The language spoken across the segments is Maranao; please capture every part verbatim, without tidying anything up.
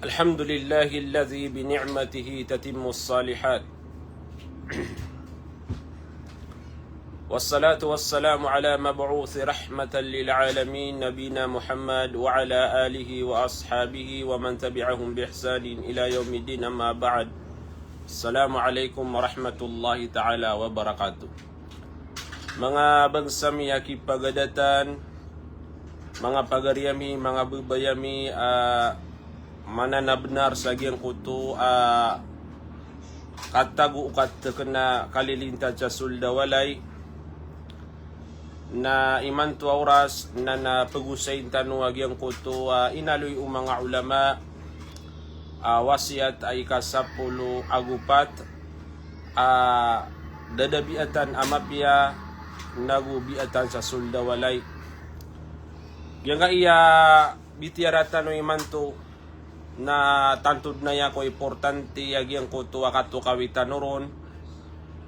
الحمد لله الذي بنعمته تتم الصالحات. والصلاة والسلام على مبعوث رحمة للعالمين نبينا محمد وعلى آله وأصحابه ومن تبعهم بإحسان إلى يوم الدين، أما بعد. السلام عليكم ورحمة الله تعالى وبركاته. Manga bangsa mi a kipagadatan, manga pagari ami, manga babay ami, a mananabnar sa giyangkoto a katago o katekena kalilintad sa sold a walay, na imanto a oras na, na pegosayin tano a giyangkoto a inaloy o manga olama a wasiyat a ikasapolo ago pat a dadabiatan a mapiya nago biatan sa sold a walay. Giyangkaya bitiyara tano imanto na tanto den a aya ko importante a giyangkoto a katokawi tano ron,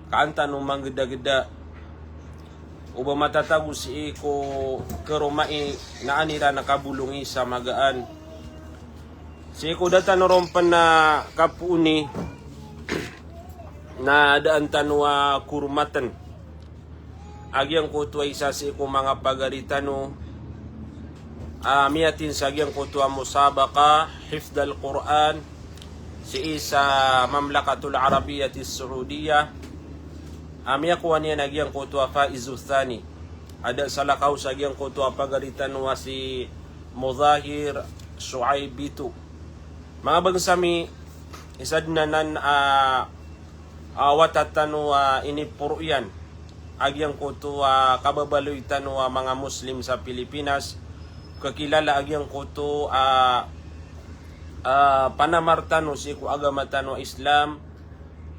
ka an tano manggedageda o ba matatago sii ko keromai na an iran kabolongi sa magaan. Sii ko da tano ron pen a kapooni na da an tano a koromaten a giyangkoto a isa sii ko manga pagari tano a miyatin sa giyangkoto a musabaqah hifdhil Qur'an sii sa Mamlakatul Arabiyatis Saudiyah, a miyakowa niyan a giyangkoto a faizu thani. A da salakaw sa giyangkoto a pagari tano a si Mudhahir Shuaib Bitu. Manga bangsa mi, isa den anan a a wata tano a iniporo iyan a giyangkoto a kababaloy tano a manga Muslim sa Pilipinas, kakilala a giyangkoto a, a panamar tano sii ko agama tano a Islam,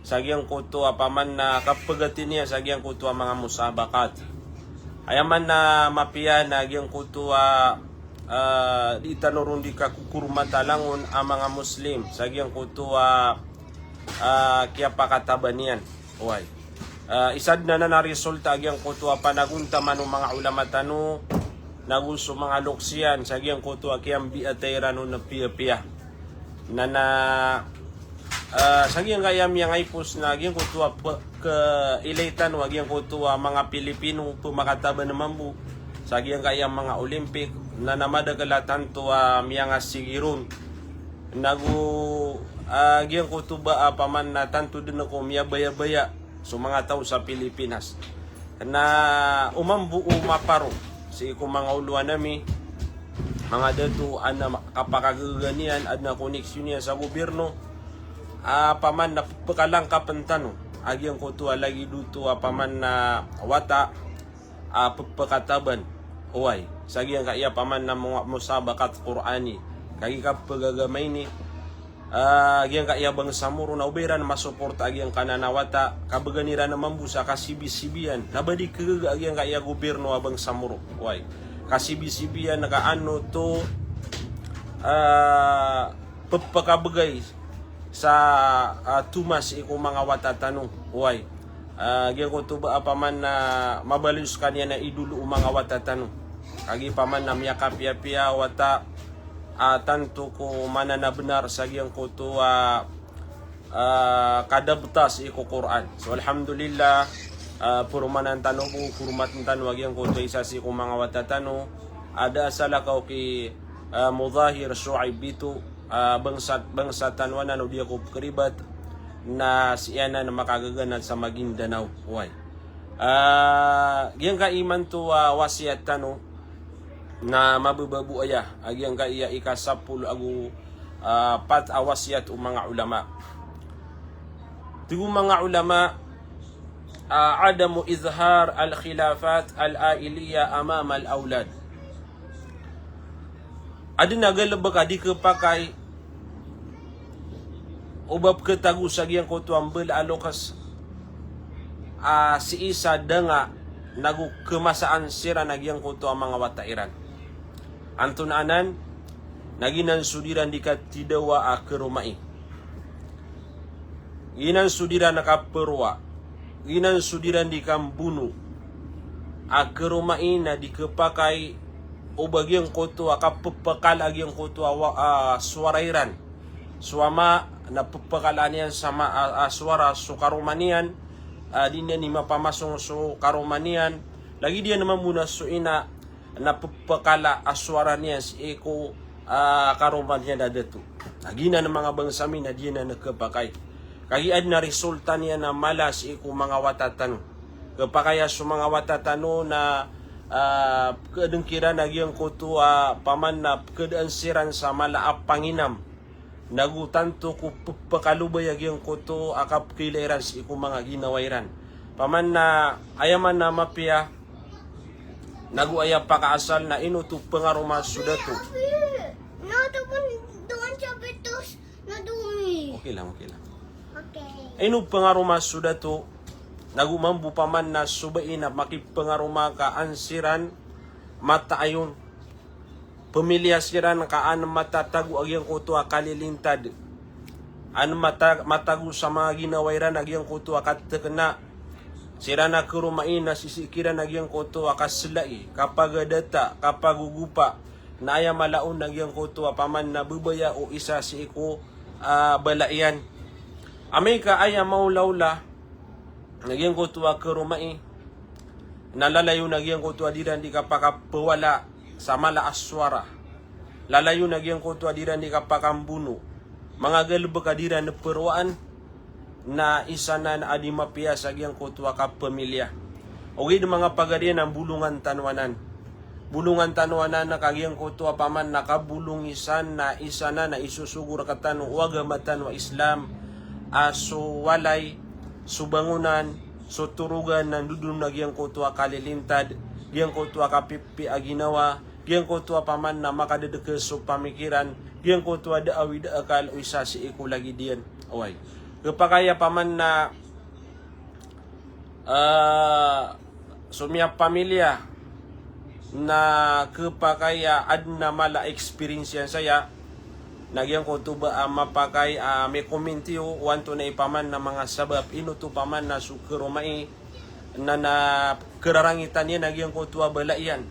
sa giyangkoto a paman na kapegati niyan sa giyangkoto a manga musabaqat. Aya man na mapiya na giyangkoto a, a, di tano ron di kakokoromata langon a manga Muslim sa giyangkoto a, a kiyapakataban iyan. Oway. A, isa den anan a resulta a giyangkoto a panagontaman o manga olama tano nago so manga loks iyan sa giyangkoto a kiyambiatay iran on a piyapiya. Na, na, a, sa giyangkaya miyangaipos na giyangkoto a pe-, keilay tano a giyangkoto a manga Pilipino pemakataban mambo sa giyangkaya manga Olympic, na, na madakel a tanto a miyangasigi ron. Nago, a, giyangkoto ba a paman na tanto den ko miyabayabaya so manga taw sa Pilipinas. Na o mambo o maparo sii ko manga olowan ami, manga dato, aden a ma-, kapakagaga niyan, aden a koneksyon iyan sa gobyerno, a paman na pekalangkapen tano a giyangkoto a lagid oto a paman na wata a pepakataban. Oway, sa giyangkaya paman na mo-, musabaqat Qur'ani, kagiya kapegagama ini, a giyangkaya bangsa Moro na o ba iran masuporta a giyangkanan a wata, kabegan iran mambo sa kasibisibiyan, na ba di kegaga a giyangkaya gobyerno a bangsa Moro. Oway. Kasibisibiyan ka an oto, a, pepakabegay sa, a, tomas i ko manga wata tano. Oway. A, giyangkoto ba a paman na mabaloy sekaniyan a idolo o manga wata tano. Kagiya paman na miyakapiyapiya a wata, a, tanto ko mananabenar sa giyangkoto a, a, kadabta sii ko Qur'an. So, alhamdulillah, a, peromanan tano bo, koromaten tano a giyangkoto a isa sii ko manga wata tano a da a salakaw ki, a, Mudhahir Shuaib Bitu, a, bangsa, bangsa tano anan o di ako pekeribat, na sii anan makagaganad sa Maguindanao. Oway. A, giyangkaya imanto a wasiyat tano, na mabebabo aya, a giyangkaya ikasapolo ago, a, pat a wasiyat o manga olama. Tig o manga olama, a, adamu izhar al-khilafat al-ailiyah amam al-awlad. Aden a galebek a di kepakay o ba peketago sa giyangkoto a mbala a loks a sii sa danga nago kemasaan siran a giyangkoto a manga wata iran. Antonaa anan? Na giyanan so di iran di katidawa a keromai. Giyanan so di iran kaperoa. Giyanan so di iran di kambono. A keromai na di kepakay o ba giyangkoto a kapepekal a giyangkoto a wa-, a, sowara iran. so ama na pepekalaan iyan sa ma-, a, a, sowara so karoma niyan, a, di niyan i mapamasong so karoma niyan. Lagid iyan mambo na so ina na pepekala a sowara niyan sii ko, a, karoma niyan a dato. Na giyanan manga bangsa mi na di anan khapakay. Kagiya aden a resulta niyan a mala sii ko manga wata tano. Khapakay a so manga wata tano na, a, pekadeng kiran a giyangkoto a paman na pekedan siran sa mala a panginam. Nago tanto ko pepekalobay a giyangkoto a kapekeila iran sii ko manga ginawa iran. Paman na aya man a mapiya, nago aya pakaasal na ino oto pengaroma so dato. No, tapos doon sa Betos, na dumi. Okay lang, okay lang. Okay. Ino pengaroma so dato, nago mambo paman na so bai na makipengaroma ka an siran mataayon. Pemiliya siran ka an matatago a giyangkoto a kalilintad. An mata-, matago sa manga ginawa iran a giyangkoto a katekena. Siran a karomai na sisii kiran a giyangkoto a kaselai, kapagadata, kapagogopa. Na aya mala on a giyangkoto a paman na bebaya o isa sii ko, a, bala iyan. Amay ka aya maolaola na giyangkoto a karomai, na lalayon a giyangkoto a di iran di kapakapewala sa mala a sowara. Lalayon a giyangkoto a di iran di kapakambono. Manga galebek a di iran perowaan, na isa nan a di mapiya sa giyangkoto a kapemiliya. Ogaid manga pagari na bolongan tano anan. Bolongan tano anan ka giyangkoto a paman na kabolong isan na isa nan a isosogo rektano o agama tano a Islam, a so walay, so bangonan, so torogan na ndodon a giyangkoto a kalilintad, giyangkoto a kapipiya a ginawa, giyangkoto a paman na makadedekes so pamikiran, giyangkoto a da a awid a akal o isa sii ko lagid iyan. Oway. Khapakay a paman na, a, so miyapamiliya na khapakay a aden a mala a experience iyan saya, na giyangkoto ba a mapakay a micomment iyo o antonaa i paman na manga sabap ino oto paman na so karomai na, na kerarangitan iyan a giyangkoto a bala iyan.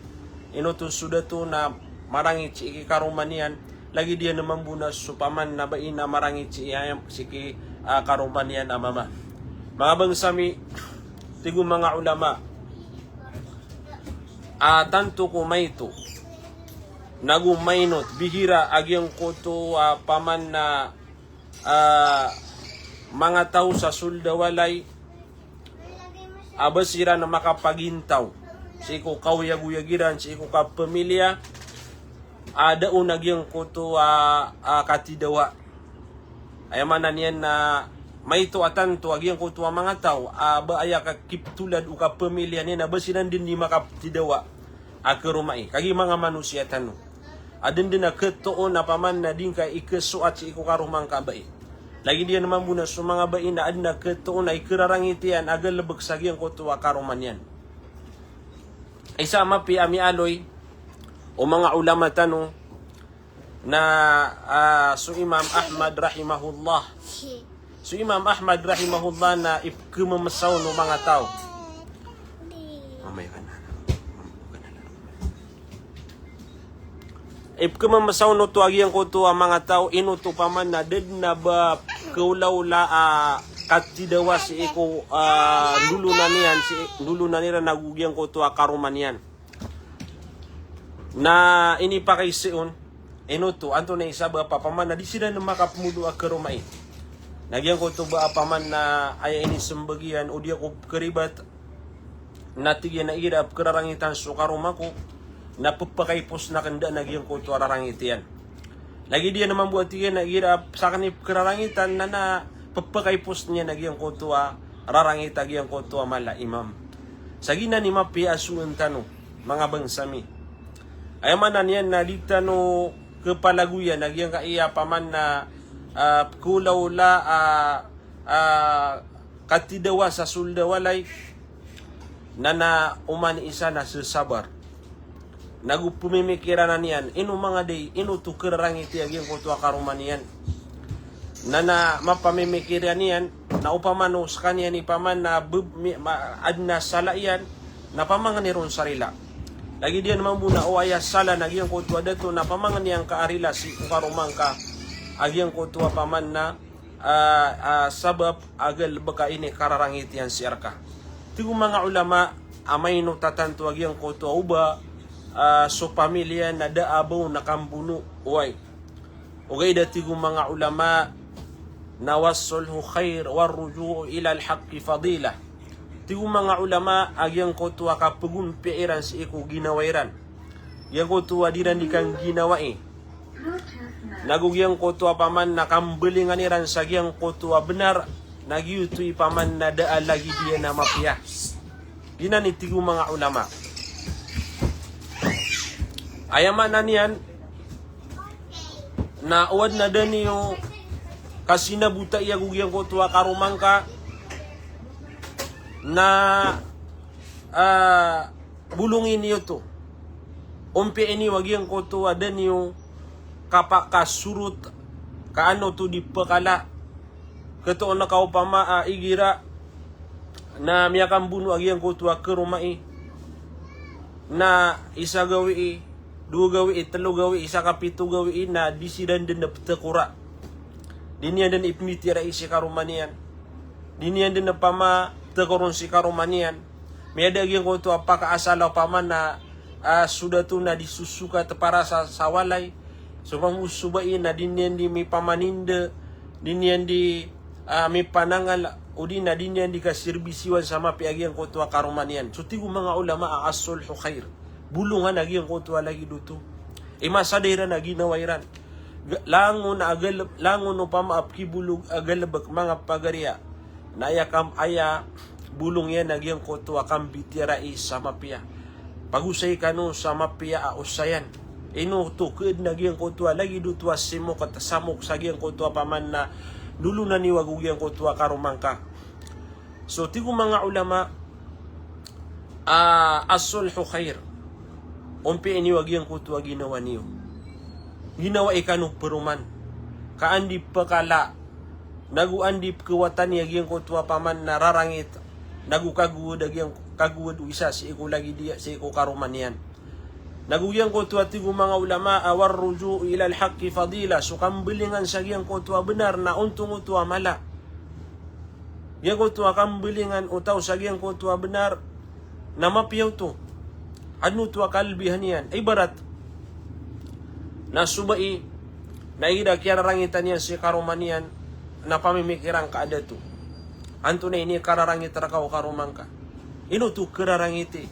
Ino oto so dato na marangit sii ki karoma niyan, lagid iyan mambo na so paman na bai na marangit sii, a, sii ki, a, karoma niyan a mama. Manga bangsa mi, tig o manga olama a tanto ko maito nago mainot, bihira a giyangkoto a paman na, a, manga taw sa sold a walay a ba siran makapagintaw sii ko kaoyagoyag iran sii ko kapamiliya, a da on a giyangkoto a, a, katidawa. Aya maana niyan na maito a tanto a giyangkoto a manga taw a ba aya kakiptolad o kapamiliya niyan a ba siran den di makaptidawa a karomai. Kagiya manga manosiya tano, aden den a ketoon a paman na di ngka ikesoat sii ko karoma ngka a bai. Lagid iyan mambo na so manga bai na aden a ketoon a ikerarangit iyan a galebek sa giyangkoto a karoma niyan. Isa a mapiya a miyaaloy o manga olama tano na, a, so Imam Ahmad rahimahullah. So Imam Ahmad rahimahullah na ipkememesa on o manga taw. Mamaya ka na. Ipkememesa on oto a giyangkoto a manga taw, ino oto paman na da den a ba kaolaola a katidawa sii ko, a, ndolonan iyan, sii ndolonan iran ago giyangkoto a karoma niyan. Na inipakaiza on, ino oto, antonaa i sabap a paman na di siran makapemodo a karomai. Na giyangkoto ba a paman na aya inisembag iyan o di ako pekeribat, na tig iyan a igira a pekerarangitan so karoma ko, na pepakaipos aken den a giyangkoto a rarangit iyan. Lagid iyan mambo a tig iyan a igira a saken i pekerarangitan na, na pepakaipos niyan a giyangkoto a rarangit a giyangkoto a mala a imam. Sa giyanan i mapiya a soon tano, manga bangsa mi. Aya maana niyan na di tano kepalagoyan a giyangkaya paman na, a, pekolaola a, a, katidawa sa sold a walay, na na oman i isa na sesabar. Nago pemimikiran iyan, ino manga di, ino oto kerarangiti a giyangkoto a karoma niyan. Na na mapamimikiran iyan, na opama o sekaniyan i paman na beb-, mi-, ma-, aden a sala iyan, na pamangeni ron sa rila. Lagid iyan mambo na o aya sala na giyangkoto a dato na pamangeni angka a rila sii ko karoma ngka. a giyangkoto a paman na, ah, ah, sabap a galebek a inikararangit iyan sii reka. Tig o manga ulama a maino tatanto a giyangkoto a oba, ah, so pamilya na da a ba on na kambono, oway. Ogaid a tig o manga ulama na was-sulhu khair war-ruju'u ilal haqqi fadilah. Tig o manga ulama a giyangkoto a kapegompiya iran sii ko ginawa iran, giyangkoto a di iran di kangginawai, nago giyangkoto a paman na kambelingan iran sa giyangkoto a benar, na giyoto i paman na da a lagid iyan a mapiya. Giyanan i tig o manga ulama. Aya maana niyan na o aden a da niyo kasinabotai ago giyangkoto a karoma ngka na, ah, bolongi niyo oto. Ompiyai niyo a giyangkoto a da niyo kapakasorot ka an oto di pekala. Ketoon ka opama a igira na miyakambono a giyangkoto a karoma i, na isa gawii, dowa gawii, telo gawii, isa ka pito gawii, na di siran den iptekora. Di niyan den ipmitiyarai si karoma niyan. Di niyan den opama tekoron si karoma niyan. Miyada a giyangkoto a pakaasal a opama na, ah, so dato na di sosokat para sa, sa walay. So pambo so bai na di niyan di mipamaninda, di niyan di, ah, mipanangal, odi na di niyan di kasirbisiwan sa mapiya a giyangkoto a karoma niyan. So tig o manga ulama a as-sulhu khair. Bolongan a giyangkoto a lagid oto. Imasa da iran a ginawa iran. Ga-, langon a galeb-, langon opama a pekibolog a galebek manga pagariya. Na aya kam-, aya bolong iyan a giyangkoto a kambitiyarai sa mapiya. Pagosay kano sa mapiya a osayan. Ino oto keden a giyangkoto a lagid oto a simok a tasamok sa giyangkoto a paman na nolonan iyo ago giyangkoto a karoma ngka. So tig o manga ulama, ah, as-sulhu khair. Ompiyai niyo a giyangkoto a ginawa niyo. Ginawai kano peroman. Ka an di pekala, nago an di pekewatani a giyangkoto a paman na rarangit, nago kagowad a giyang-, kagowad o isa sii ko lagid iyan, sii ko karoma niyan. Nago giyangkoto a tig o manga ulama a war-ruju'u ilal haqqi fadilah, so kambelingan sa giyangkoto a benar na ontong oto a mala. Giyangkoto a kambelingan o taw sa giyangkoto a benar na mapiya oto. Aden oto a kalbihan iyan. Ibarat na so bai na igira kiyararangitan iyan si karoma niyan na pamimikiran ka a dato. Antonaa i inikararangit reka o karoma ngka? Ino oto kerarangiti?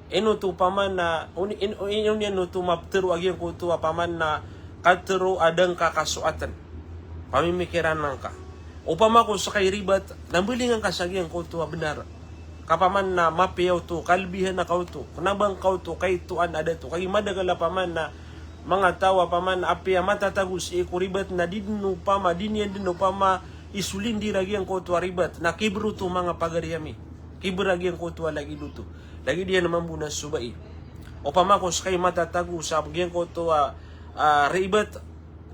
Ino oto paman na, ino, ino, ino, ino oto mapetero a giyangkoto a paman na katero a da ngka kasoaten. Pamimikiran ngka. Opama ko sekay ribat, na mbelingan ka sa giyangkoto a benar. Ka paman na mapiya oto, kalbihan ka oto, kena ba ngka oto kaitoan a dato. Kagiya madakel a paman na manga taw a paman na apiya matatago sii ko ribat na di den opama, di niyan den opama isolindir a giyangkoto a ribat. Na kiber oto manga pagari ami. Kiber a giyangkoto a lagid oto. Lagid iyan mambo na so bai. Opama ko sekay matatago sa giyangkoto a, a, ribat,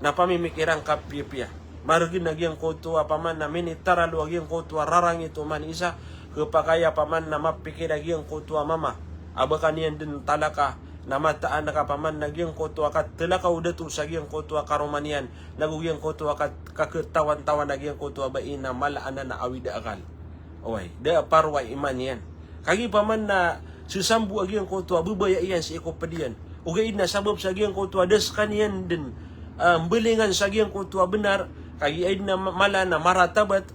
na pamimikiran ka piyapiya. Maregen a giyangkoto a paman na minitaralo a giyangkoto a rarangit o manosiya, kepakay a paman na mapikir a giyangkoto a mama a ba ka niyan den talaka, na mataan ka paman na giyangkoto a katelaka o dato sa giyangkoto a karoma niyan, nago giyangkoto a ka-, kaketawan-tawan a giyangkoto a bai na mala anan a awid a akal. Oway, da a parwa iman iyan. Kagiya paman na sesambo a giyangkoto a bebaya iyan sii ko ped iyan. Ogaid na sabap sa giyangkoto a da sekaniyan den, ah, mbelingan sa giyangkoto a benar, kagiya aden a ma-, mala na maratabat,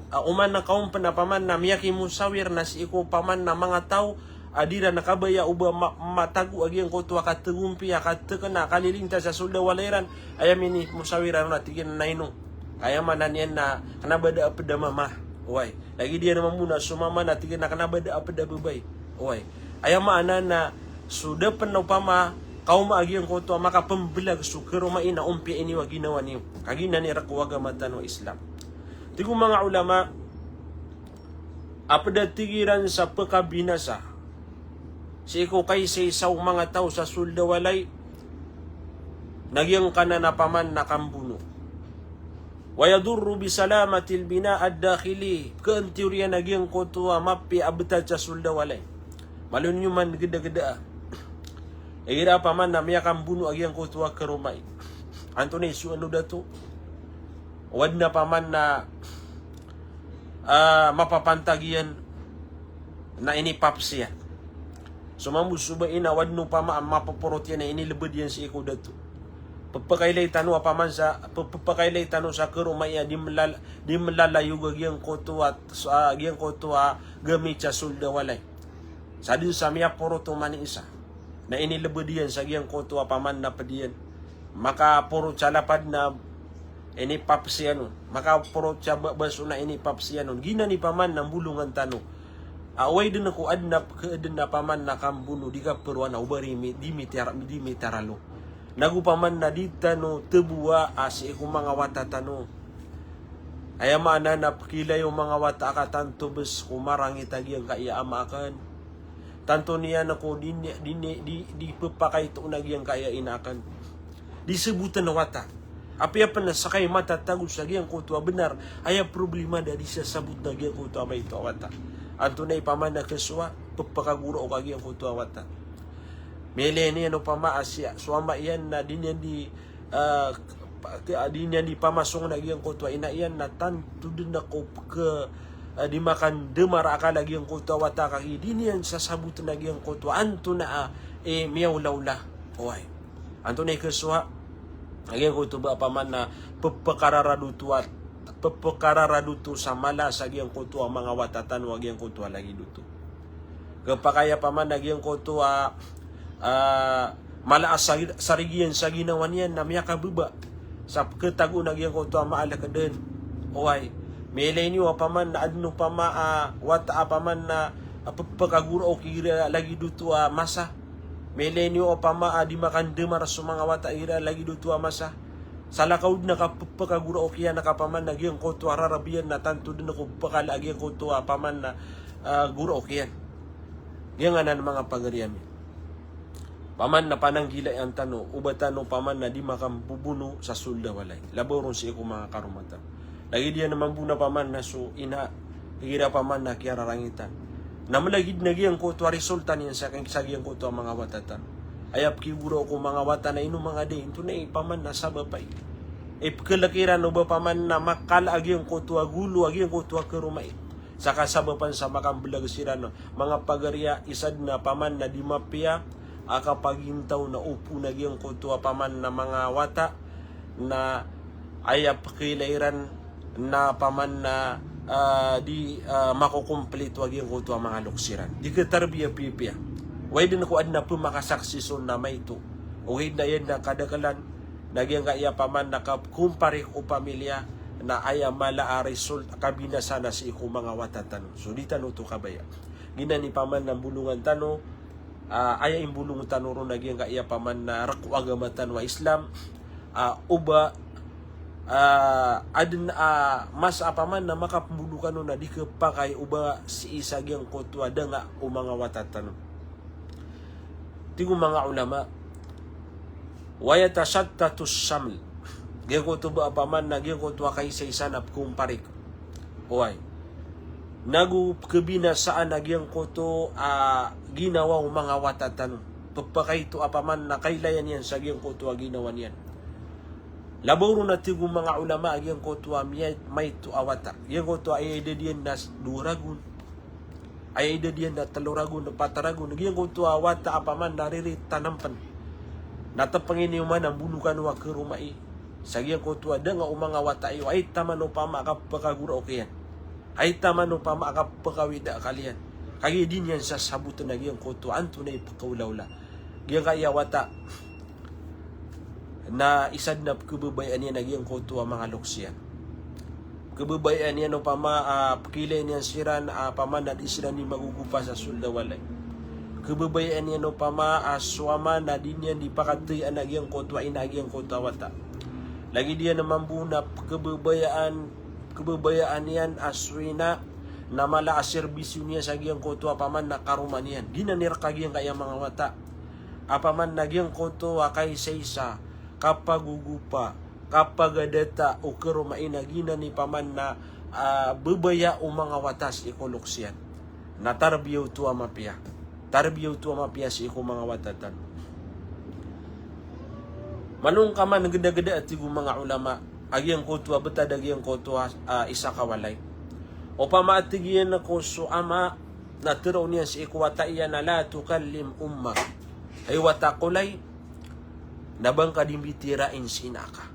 ah, oman na kaompen a paman na miyakimosawir na sii ko paman na manga taw, a di ran kabaya o ba ma-, matago a giyangkoto a kategompiya, katekena, kalilintas a soled a walay ran, aya minimosawir ron na tig iyan na ino. Aya maana niyan na kena ba da a ped a mama. Oway. Lagid iyan mambo na so mama na tig iyan na kena ba da a ped a bebay. Oway. Aya maana na so da pen opama kaoma a giyangkoto a makapembelag so karoma i na ompiyai niyo a ginawa niyo. Kagiya giyanan i rek o agama tano a Islam. Tig o manga ulama, a ped a tig iran sa pekabinasa sii ko kaisaisa o manga taw sa soled a walay na giyangkanan a paman na kambono. Wa yadurru bi salamatil bina ad-dakhili. Kaantiyor iyan a giyangkoto a mapiya a betad sa soled a walay. Malo niyo man gedageda a. Igira paman na miyakambono a giyangkoto a karoma i. Antonaa i so ano dato? O adn a paman na, ah, mapapantag iyan na inipapsi iyan. So mambo so ba ina o adn opama a mapoporot iyan na inilbd iyan sii ko dato. Pphakailay tano a paman sa, pphakailay tano sa karoma iyan, di mlal-, di mlalayog a giyangkoto a, sa giyangkoto a gamit sa sold a walay. Sa dn sa miyaporot o mani isa na inilbd iyan sa giyangkoto a paman na pd iyan. Makaporot sa lapad na inipapsi iyan on. Makaporot sa ba-, baso na inipapsi iyan on. Giyanan i paman na mbolongan tano. A, oway dn ko adn a pkhaadn a paman na kambono, di kapharoa na o ba di mi-, di mitiyara-, di mitaralo. Nago paman na di tano thaboa a sii ko manga wata tano. Aya maana na pkhailay o manga wata a ka tanto bs ko marangit a giyangkaya ama akn. Tanto niyan ko di, di, di, di, di pphakaito a giyangkaya ina akn. Di sabotn a wata. Apiya pn a sakay matatago sa giyangkoto a bnar, aya problema da di sasabotn a giyangkoto a maito a wata. Antonaa i paman na khasowa, pphakagoraok a giyangkoto a wata. Miyailay niyan opama a siya, so ama iyan na di niyan di, ah, pa-, ke-, ah, di niyan di pamasongn a giyangkoto a ina iyan na tanto dn a ko pkha, ah, di makandamar a akal a giyangkoto a wata kagiya di niyan sasabotn a giyangkoto a antonaa, eh, miyaolaola. Oway. Antonaa i khasowa a giyangkoto ba a paman na pphakararadot a, pphakararadot sa mala sa giyangkoto a manga wata tano a giyangkoto a lagid oto. Khapakay a paman a giyangkoto a, ah, mala a sa-, sarigi iyan sa ginawa niyan na miyakababa sa pkhatagoon a giyangkoto a maalk dn. Oway. Miyailay niyo a paman na adn opama a wata a paman na, ah, pphakagoraok igira lagid oto a masa. Miyailay niyo opama a di makandamar so manga wata igira lagid oto a masa. Salakaw dn a ka pphakagoraok iyan a ka paman na giyangkoto a rarb iyan na tanto dn a ko pkala a giyangkoto a paman na, ah, goraok iyan. Giyanan manga pagari ami. Paman na pananggilaan tano, o ba tano paman na di makambobono sa sold a walay. Labaw ron sii ko manga karoma tano. Lagid iyan mambo na paman na so ina, igira paman na kiyararangitan. Na mlagid na giyangkoto a resulta niyan sa, sa giyangkoto a manga wata tano. Aya pkigoraok o manga wata na ino manga di, antonaa i paman na sabap ai. Ipkhalk iran o ba paman na makala a giyangkoto a golo a giyangkoto a karoma i. Sa kasabapan sa makamblag siran, manga pagari a, isa dn a paman na di mapiya a kapagintaw na opama a giyangkoto a paman na manga wata na aya pkhailay iran na paman na, ah, di, ah, makokomplito a giyangkoto a manga loks iran. Di khatarbiya piyapiya. Oway dn ko adn a pmakasaksi so na maito. Ogaid na aya dn a kadaklan na giyangkaya paman na kapkomparik o pamilya na aya mala a result a kabinasa na sii ko manga wata tano. So di tano oto kabaya. Giyanan i paman na mbolongan tano, ah, aya imbolong tano ron na giyangkaya paman na rk o agama tano a Islam, ah, o ba, ah, adn a masa a paman na makapmbolo kano na di khapakay o ba sii sa giyangkoto a danga o manga wata tano. Tig o manga ulama, wa yatashattatus shaml. Giyangkoto ba a paman na giyangkoto a kaisaisa na pkomparik. Oway. Nago pkhabinasaan a giyangkoto a ginawa o manga wata tano. Pphakaito a paman na kailayan iyan sa giyangkoto a ginawa niyan. Labaw ron a tig o manga ulama a giyangkoto a miya-, maito a wata. Giyangkoto a aya idad iyan na s-, dowa ragon. Aya idad iyan na tlo ragon, pat ragon. Giyangkoto a wata a paman na riri tanampn. Na tpngini o mana mbolo kano a karoma i. Sa giyangkoto a danga o manga wata iyo. Ay taman opama a kapakagoraok iyan. Ay taman opama a kapakawida a akal iyan. Kagiya di niyan sasabotn a giyangkoto a antonaa i pkaolaola. Giyangkaya wata na isa dn a pkhababayaan iyan a giyangkoto a manga loks iyan. Pkhababayaan iyan opama, ah, pkhailay niyan siran, ah, paman na di siran di magogopa sa sold a walay. Pkhababayaan iyan opama, ah, so ama na di niyan di pakatayaan a giyangkoto a ina a giyangkoto a wata. Lagid iyan mambo na pkhababayaan, pkhababayaan iyan a so ina na mala a serbisyo niyan sa giyangkoto a paman na karoma niyan. Giyanan i rk a giyangkaya manga wata. A paman na giyangkoto a kaisaisa, kapagogopa, kapagadata o karoma i na giyanan i paman na, ah, babaya o manga wata sii ko loks iyan. Na tarbiya oto a mapiya. Tarbiya oto a mapiya sii ko manga wata tano. Manongka man gedageda a tig o manga olama a giyangkoto a betad a giyangkoto a, ah, isa ka walay. Opama a tig iyan ko so ama na teroon iyan sii ko wata iyan a la tukallim ummak. Hay wata ko lay, na ba ngka di mbitiyarai si ina ka.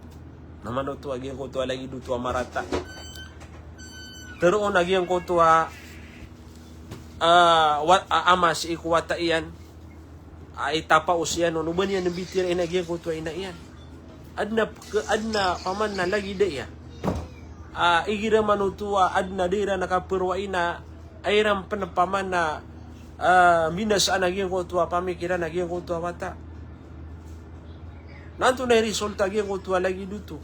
Na manoto a giyangkoto a lagid oto a marata. Teroon a giyangkoto a, ah, wa-, a, ama sii ko wata iyan a itapaos iyan on, o ba niyan mbitiyarai a giyangkoto a ina iyan. Aden a peke-, aden a paman na lagid aya. Ah, igira manoto a aden a da iran kaperowai na iran pen paman na, ah, mbinasaan a giyangkoto a pamikiran a giyangkoto a wata. Na antonaa i resulta a giyangkoto a lagid oto?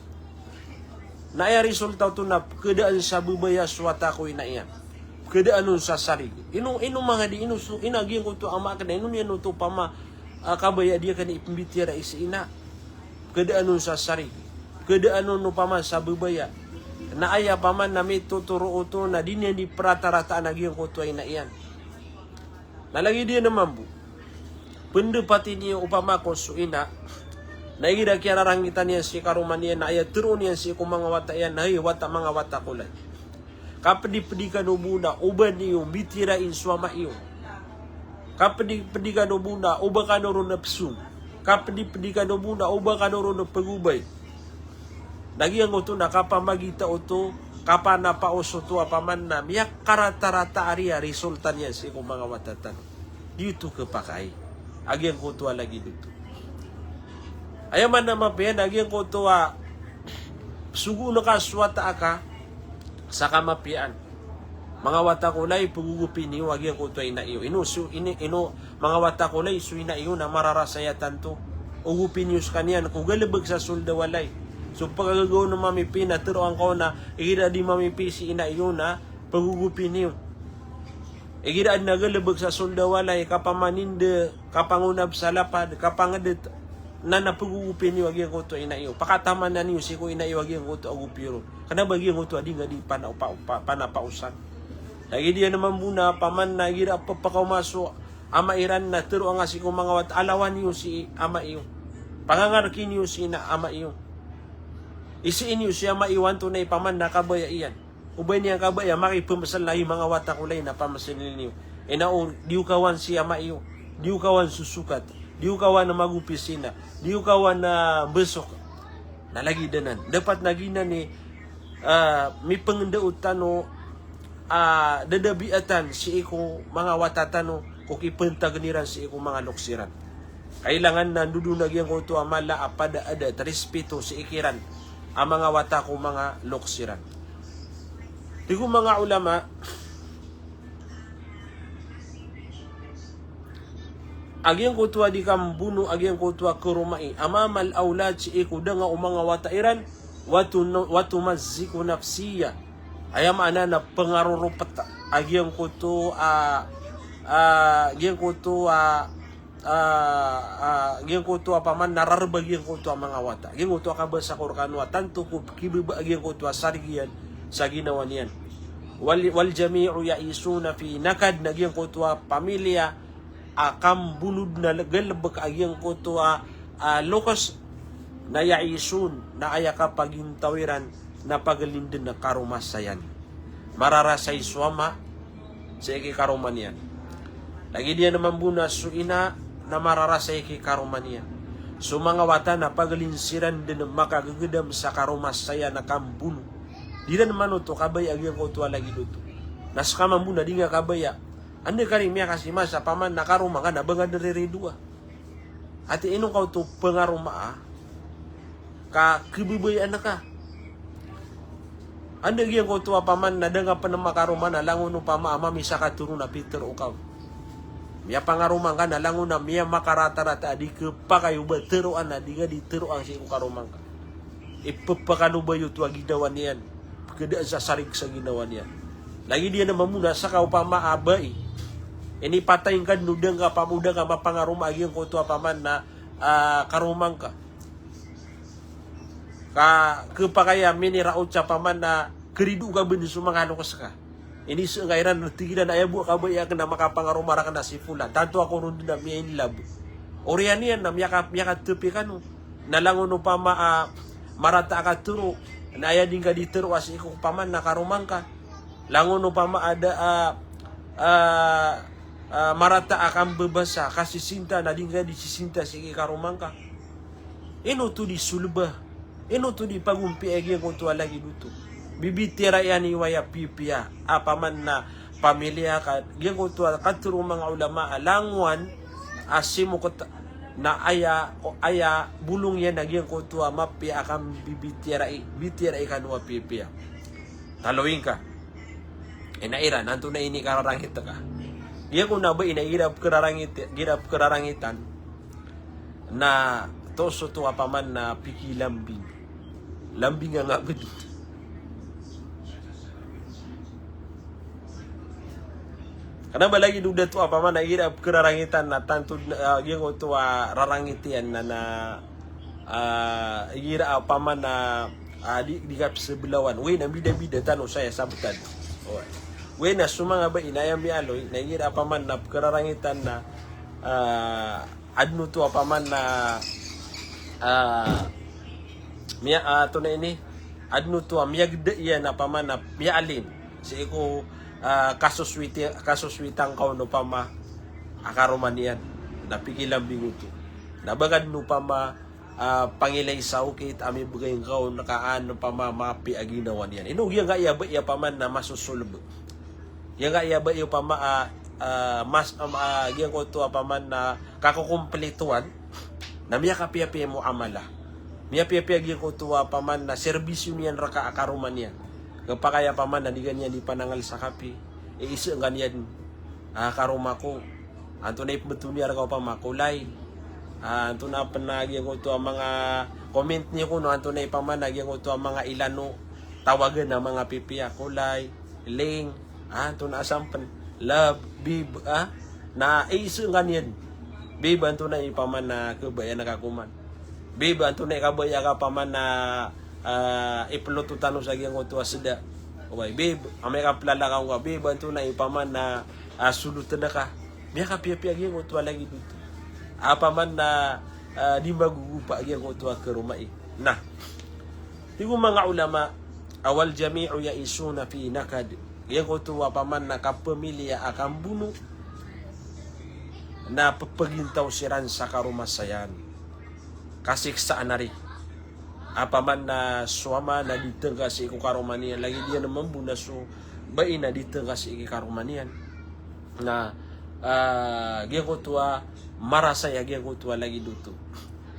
Na aya resulta oto na pekedaan sa bebaya so wata ko ina iyan. Pekedaan on sa sarig. Ino, ino manga di, ino so, ina giyangkoto a ama aken, ino niyan oto pama, ah, kabaya di aken ipembitiyarai si ina. Pekedaan on sa sarig. Pekedaan on opama sa bebaya. Na aya paman na mitotoro oto na di niyan di peratarataan a giyangkoto a ina iyan. Na lagid iyan a mambo. Pendapati niyo opama ko so ina na igira kiyararangitan iyan si karoma niyan na aya teroon iyan sii ko manga wata iyan na, hay wata, manga wata ko lay, kapedipedi kano bo na o ba niyo mbitiyarai so ama iyo. Kapedipedi kano bo na o ba kano ron psong. Kapedipedi kano bo na o ba kano ron pegobay. Na giyangkoto na kapamagita oto, kapanapaos oto a paman na miyakaratarata ari a resulta niyan sii ko manga wata tano. Di oto kepakay a giyangkoto a lagid oto. Aya man a mapiya na giyangkoto a pesogoon ka so wata aka sa kamapiyaan. Manga wata ko lay, pegogopi niyo a giyangkoto a ina iyo. Ino so, ini, ino, manga wata ko lay, so ina iyo na mararasay a tanto. Ogopi niyo sekaniyan ko galebek sa soled a walay. So pagagaga on a mamipi na teroan ka on a igira di mamipi si ina iyo na pegogopi niyo. Igira aden a galebek sa soled a walay, kapamaninde, kapangonab sa lapad, kapangedet, na na pegogopi niyo a giyangkoto a ina iyo. Pakatamanan iyo sii ko ina iyo a giyangkoto a gopi ron. Kena ba giyangkoto a di nga di pana-, pa-, pa-, panapaosan. Lagid iyan a mambo na paman na igira pepakaoma so ama iran na teroa nga sii ko manga wata a lawan iyo si ama iyo. Pangangarki niyo si ina, ama iyo. Isii niyo si ama iyo antonaa i paman na kabaya iyan. O ba niyan kabaya, makipemesel na i manga wata ko lay na pameseli niyo. Ina o, di o kawan si ama iyo. Di o kawan sosokat. Di o kawan a magopi si ina. Di o kawan a mbesok. Na lagid anan. Dapat na giyanan i, ah, mipengendao tano, ah, dadabiatan sii ko manga wata tano ko kipentagen iran sii ko manga loks iran. Kailangan na ndodon a giyangkoto a mala a pada adat, respito sii kiran a manga wata ko manga loks iran. Tig o manga olama, a giyangkoto a di kambono a giyangkoto a karomai, amamal awlad sii ko danga o manga wata iran, wa tu-, wa tumazziku nafsiya. Aya maana na pengaroropet a giyangkoto a, a, giyangkoto a, a, a, giyangkoto a paman na rareba giyangkoto a manga wata. Giyangkoto a kabasa ko rekano a tanto ko kibeba a giyangkoto a sarig iyan sa ginawa niyan. Wal, wal jami'u ya'ishuna fi nakad, na giyangkoto a pamilya a kambono den a le-, galebek a giyangkoto a, a, loks, na ya'ishun, na aya kapagintaw iran na pagelinden a karomasayan. Mararasay so ama sii ki karoma niyan. Lagid iyan a mambo na so ina na mararasay ki karoma niyan. So manga wata na pagelin siran den a makagegedam sa karomasayan a kambono. Di iran manoto kabaya a giyangkoto a lagid oto. Na seka mambo na di nga kabaya. Anda kari miyakasimasa paman na karoma ngka na ba nga den riridoa. Ati ino ka oto pengaromaa ka kebebayaan ka. Anda giyangkoto a paman na da nga pen makaroma na langon opama a mami sa katoron a pitero ka. Miyapangaroma ngka na langon a miyamakaratarataa di kepakay o ba teroan a di nga di teroan sii ko karoma ngka. Ipepakano ba iyo oto a ginawa niyan. Pekedaan sa sarig sa ginawa niyan. Lagid iyan a mambo na seka opama a bai. Inipatay ngka den o da nga pam-, o da nga mapangaroma a giyangkoto a paman na, ah, karoma ngka. Ka kepakay a miniraot sa paman na kerido ka ben so manga loks ka. Inisee ngka iran, tig iran a aya bo a kabaya aken na makapangaroma raken a si Fulan. Tanto ako ron den a miyainlab. Oriyan iyan na miyaka-, miyakatepi kano. Na langon opama a marata a katharo, na aya di ngka di tharoa sii ko opama na karoma ngka. Langon opama a da a, a, a, marata a kambabasa, kasisinta, na di ngka di sisinta sii ki karoma ngka. Ino oto di solba? Ino oto di pagompiya giyangkoto a lagid oto? Bibitiyarai iyan i waya pipiya a opama na pamiliya ka, giyangkoto a katharo o manga ulama a langowan a simokt na aya, o aya bolong iyan a giyangkoto a mapiya a kambibitiyarai, bitiyarai kano a pipiya. Taloy ngka. Ina iran, antonaa i inikararangit ka? Giyangkoto na ba ina igira pkhararangit, igira pkhararangitan na toos oto a opama na pikilambing. Lambing a ngabd. Kna ba lagid o dato a opama na igira pkhararangitan na tanto, ah, giyangkoto a rarangit iyan na, na, ah, igira a opama na, ah, di, di kapsblawan. Oway na bidabida tano saya sabtan. Oway. Oway na so manga bai na aya miyaaloy na igira a opama na pkhararangitan na, ah, adn oto a opama na, ah, miya, ah, antonaa ini, adn oto a miyagda iyan a opama na miyaalin sii ko, ah, kasoswiti, kasoswitan ka on opama a karoma niyan. Na pikilambing oto. Na ba ka dn opama, ah, pangilay sa okit a mibgay ngka on ka an opama mapiya a ginawa niyan. Ino giyangkaya bai a opama na masosolb. Giyangkaya bai a opama, ah, ah, mas, ah, giyangkoto a opama na kakokomplitoan na miyakapiyapiya i muamalah. Miyapiyapiya giyangkoto a opama na serbisyo niyan rka a karoma niyan. Khapakay a opama na di ka niyan di panangal sa kapi. Iisaan ka niyan, ah, karoma ko. Antonaa i pmbtowan iyan rka opama ko lay. Ah, antonaa pn a giyangkoto a manga comment niyo kono, antonaa i opama na giyangkoto a manga ilano tawagan a manga pipiya ko lay. Ling, ah, antonaa a sampn, love, babe, ah. Na iisaan ka niyan. Babe, antonaa i opama na kabaya ngka koman. Babe, antonaa i kabaya ngka opama na, ah, iploto tano sa giyangkoto a sda. Oway, babe, amay ka plalakaw ngka, babe, antonaa i opama na, ah, solotn ka. Miyakapiyapiya giyangkoto a lagid oto. A opama na, ah, di magogopa giyangkoto a karomai. Na. Tig o manga ulama, a wal jami'u ya'ishuna fi nakad. Giyangkoto a opama na kapamiliya a kambono na pphagintaw siran sa karoma saya. Kasiksaan ari. A opama na so ama na di tngka sii ko karoma niyan, lagid iyan mambo na so bai na di tngka sii ki karoma niyan. Na, ah, giyangkoto a marasay a giyangkoto a lagid oto.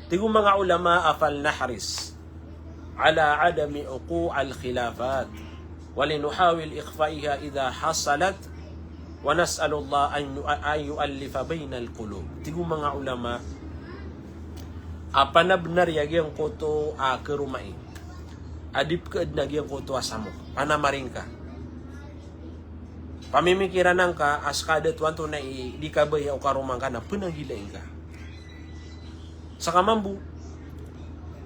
Tig o manga ulama a fal nahris ala adami wuqu'il khilafat, wa linuhawil ikhfa'iha idha hasalat, wa nas'alullah an yu-, an yu'allifa bainal qulub. Tig o manga ulama a panabnar iyan giyangkoto a karomai a di pkhaadn a giyangkoto a samok. Panamari ngka. Pamimikiran angka a ska a dato antonaa i di kabaya o karoma ngka na pnanggilai ngka. Ska mambo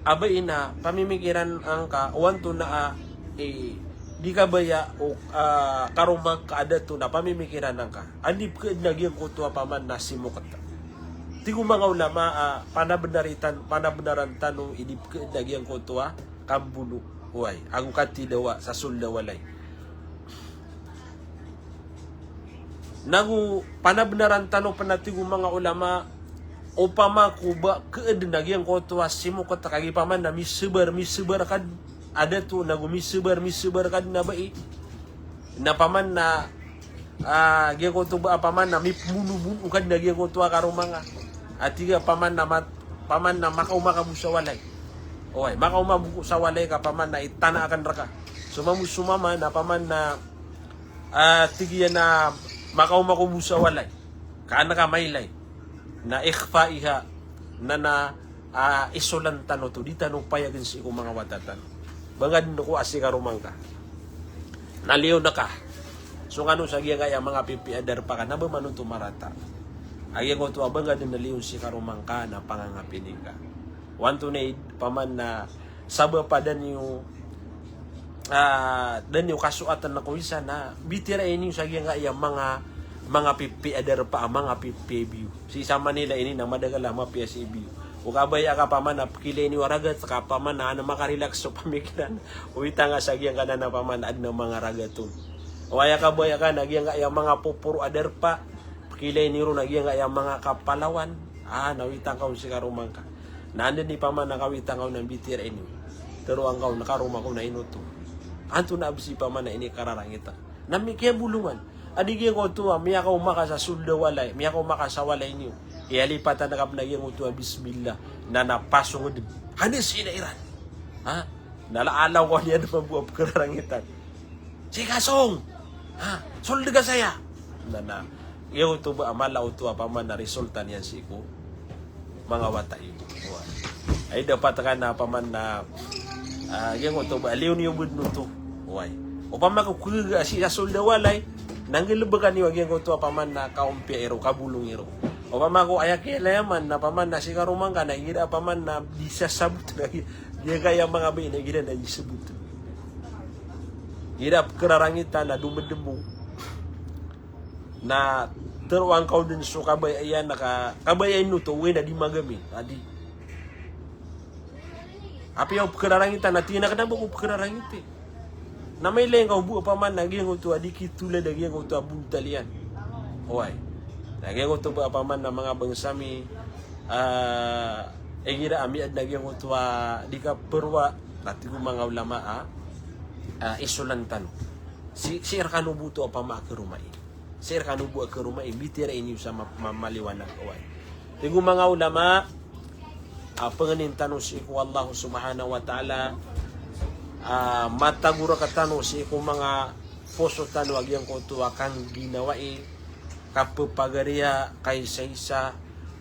a bai na pamimikiran angka o antonaa i di kabaya o, ah, karoma ngka a dato na pamimikiran angka. A di pkhaadn a giyangkoto a opama na simokt. Tig o manga ulama a panabnar itan, panabnaran tano i di pkhaadn a giyangkoto a kambono. Oway, ago katidawa sa sold a walay. Nago panabnaran tano pn a tig o manga ulama, opama ko ba khaadn a giyangkoto a simokt ka, kagiya opama na misabar, misabar ka dn a dato, nago misabar, misabar ka dn a bai. Na opama na, ah, giyangkoto ba opama na mipmonomono ka dn a giyangkoto a karoma ngka. A tig a opama na mat-, opama na makaoma ka bo sa walay. Oway, makaoma bo ko sa walay ka opama na itana akn rka. So mambo so mama na opama na, ah, tig iyan a makaoma ko bo sa walay. Ka an ka mailay. Na ikhfa'iha, na na, ah, isolan tano oto, di tano payagn sii ko manga wata tano. Ba ngka dn ko a sii karoma ngka na liyo na ka. So kano sa giyangkaya manga pipiya a darpa ka na ba man oto marata. A giyangkoto a ba ngka dn na liyo sii karoma ngka na pangangapini ngka. O antonaa i opama na sabap a da niyo, ah, da niyo kasoatan ko isa na bitiyarai niyo sa giyangkaya manga, manga pipiya a darpa, manga pipiya a biyo. Sii sa Manila ini na madakl a mapiya sii a biyo. O kabaya ka paman a pkilay niyo a ragat ka paman a adn a makarelax so pamikiran. O wita nga sa giyangkanan a paman a adn a manga ragat on. O aya kabaya ka na giyangkaya manga poporo a darpa, pkilay niyo ron a giyangkaya manga kapalawan. Ah, na wita ngka on si karoma ngka. Na anda i paman a kawita ngka on a mbitiyarai niyo. Tharoa ngka on a karoma ko na ino oto. Antonaa bs i paman a inikararangit a na mikiyabolongan. A di giyangkoto a miyakaoma ka sa sold a walay, miyakaoma ka sa walay niyo. Iyalipatan ka pn a giyangkoto a bismillah. Na na pasong dn. Hanis ina iran. Ha? Na ala alaw ko niyan mambo a pkhararangitan. Sii ka song. Ha? Sold ka saya. Na na. Giyangkoto ba a mala oto a paman a resulta niyan sii ko manga wata iyo. Oway. Ay dapat ka na paman na, ah, giyangkoto ba a liyo niyo bo dn oto. Oway. Opama ko khaga sii sa sold a walay, na nggalbka niyo a giyangkoto a paman na kaompiya iro, kabolong iro. Opama ko aya kilayaman na paman na sii karoma ngka na igira paman na di sasabot na gi-, giyangkaya manga bai na igira na di sabot. Igira pkhararangitan na domdmo. Na tharoa ngka on dn so kabaya iyan na ka, kabaya ino oto, oway na di magami. A di. Apiya o pkhararangitan na tig iyan a kna ba ko pkhararangiti. Na mailay ngka o bo a paman na giyangkoto a di kitolad a giyangkoto a bontal iyan. Oway. Na giyangkoto ba a paman na manga bangsa mi, ah, igira a miyaadn a giyangkoto a di kaprowa, na tig o manga ulama a, ah, isolan tano. Sii, sii rkano bo oto a paman a karomai. Sii rkano bo a karomai, mbitiyarai niyo sa ma-, ma-, maliwanag, oway. Tig o manga ulama, a pangnin tano sii ko Allah subhanahu wa ta'ala, a matagor rktano sii ko manga poso tano a giyangkoto a kangginawai, kapphagariya, kaisaisa,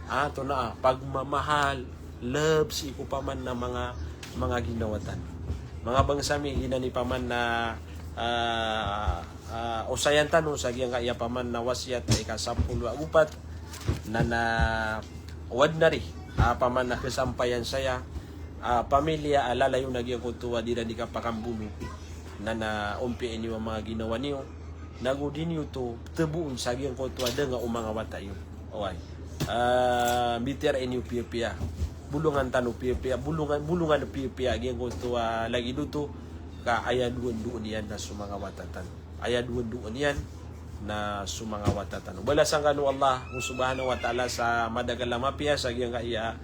a, antonaa, pagmamahal, love sii ko paman na manga, manga ginawa tano. Manga bangsa mi, giyanan i paman na, ah, ah, osayan tano sa giyangkaya paman na wasiyat a ika sapolo ago pat, na na ordinary, ah, paman na kasampayan saya, ah, pamilya a lalayon a giyangkoto a di iran di kapakambono. Na na ompiyai niyo a manga ginawa niyo. Nago di niyo oto thaboon sa giyangkoto a danga o manga wata iyo. Oway. Ah, mbitiyarai niyo piyapiya. Bolongan tano piyapiya. Bolongan, bolongan piyapiya giyangkoto a lagid oto. Ka aya doondoon iyan na so manga wata tano. Aya doondoon iyan na so manga wata tano. Balasan kano o Allah subhanahu wa ta'ala sa madakel a mapiya sa giyangkaya,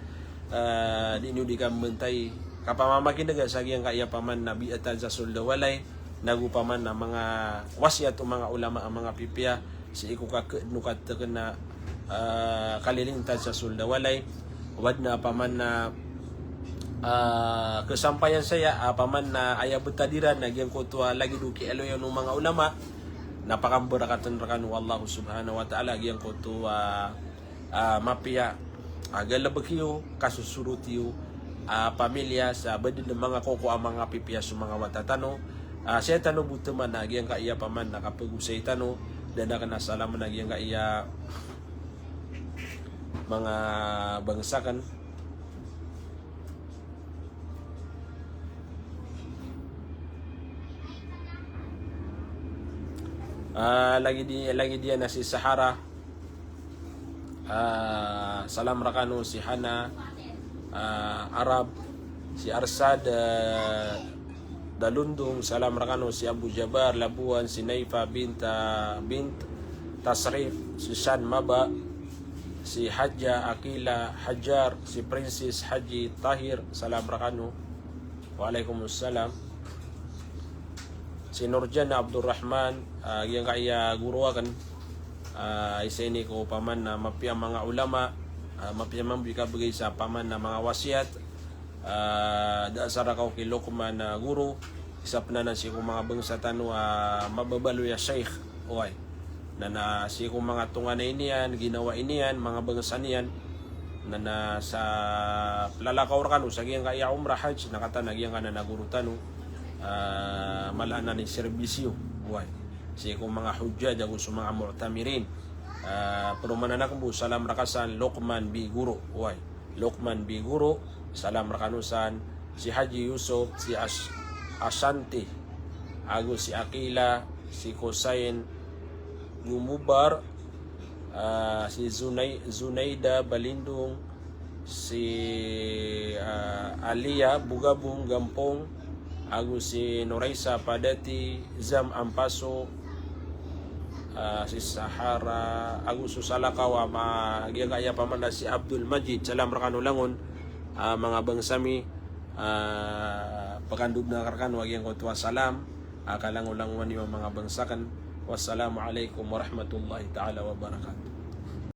ah, di niyo di kambantay. Kapamamakinega sa giyangkaya paman na biyatan sa sold a walay. Nago paman na manga wasiyat o manga ulama a manga pipiya, sii ko kakadno katekena, ah, kalilingtan sa sold a walay, wadna paman na, ah, kasampayan saya, ah, paman na aya betad iran na giyangkoto a lagid o kiyaaloyan o manga ulama, na pakambarakaten rekano o Allah subhanahu wa ta'ala giyangkoto a ah, mapiya, ah, galebek iyo, kasosorot iyo, ah, pamilya sa beden manga koko a manga pipiya so manga wata tano, ah, saya tano bo teman a giyangkaya paman na kapegosay tano, da na kena salam na giyangkaya manga bangsa ken. Ah, lagid i-, lagid iyan a si Sahara. Ah, salam rekano si Hana, ah, Arab, si Arsad, ah, Dalundong, salam rekano si Abu Jabar Labuan, si Naifa bint, ah, bint Tasrif, si Shan Maba, si Haja Akila Hajar, si Princess Haji Tahir, salam rekano. Waalaikumsalam. Si Nurjan Abdurrahman, ah, giyangkaya guro aken, ah, isa ini ko paman na mapiya manga ulama, ah, mapiya mambo i kabegay sa paman na manga wasiyat, ah, da asar ako ki Luqman, ah, guro, isa pen anan sii ko manga bangsa tano a mababaloy a sheikh, oway. Na na sii ko manga tonganay niyan, ginawai niyan, manga bangsa niyan. Na na sa pelalakaw rekano sa giyangkaya umrah hajj, na katawan a giyangkanan a goro tano, ah, mala anan i serbisyo, oway. Sii ko manga hujjaj ago so manga mu'tamirin. Ah, peromanan aken bo, salam reka san Luqman B Guro, oway. Luqman B Guro, salam rekano san, si Haji Yusuf, si As-, Ashanti, ago si Akila, si Kosain Gumubar, ah, si Zunai-, Zunaida Balindong, si, ah, Alia Bugabong Gampong, ago si Noraisa Padati, Zam Ampaso, ah, si Sahara, ago so salakaw a ma-, giyangkaya paman a si Abdul Majid. Salam rekano langon, ah, manga bangsa mi, ah, pakandodon rekano a giyangkoto a salam, ah, kalangolangon iyo manga bangsa ken. Wassalamu alaikum warahmatullahi taala wabarakatuh.